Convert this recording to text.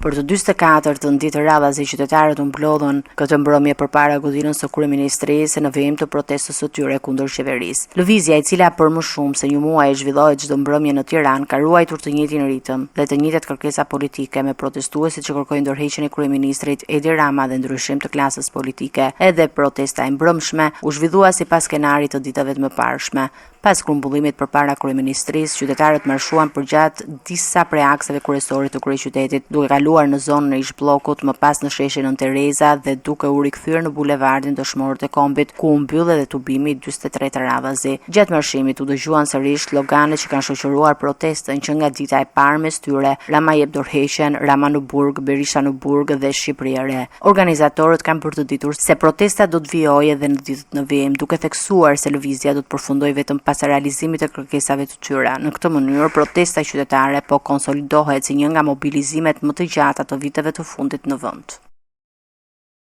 Për të 44-tën ditë radhazi qytetarët u mblodhën këtë mbrëmje përpara godinës së kryeministrisë në vijim të protestës së tyre kundër qeverisë. Lëvizja e cila për më shumë se një muaj zhvillohet çdo mbrëmje në Tiranë ka ruajtur të njëjtin ritëm dhe të njëjtat kërkesa politike me protestuesit që kërkojnë dorëheqjen e kryeministrit Edi Rama dhe ndryshim të klasës politike. Edhe protesta e mbrëmshme u zhvillua sipas skenarit të ditëve të mëparshme. Pas grumbullimit përpara kryeministrisë, qytetarët marshuan përgjatë disa prej akseve kryesore të kryeqytetit, duke kaluar në zonën e ish-bllokut, më pas në sheshin Nënë Tereza dhe duke u rikthyer në bulevardin Dëshmorët e Kombit, ku u mbyll edhe tubimi i 43 radhazi. Gjatë marshimit u dëgjuan sërish sloganet që kanë shoqëruar protestën që nga dita e parë mes tyre, Rama jep dorëheqjen, Rama në burg, Berisha në burg dhe Shqipëri e re. Organizatorët kanë bërë të ditur se protesta do të vijojë edhe në ditët në vijim, duke theksuar se lëvizja do të përfundojë vetëm pas realizimit të kërkesave të tyre. Në këtë mënyrë, protesta qytetare po konsolidohet si një nga mobilizimet më të gjata të viteve të fundit në vend.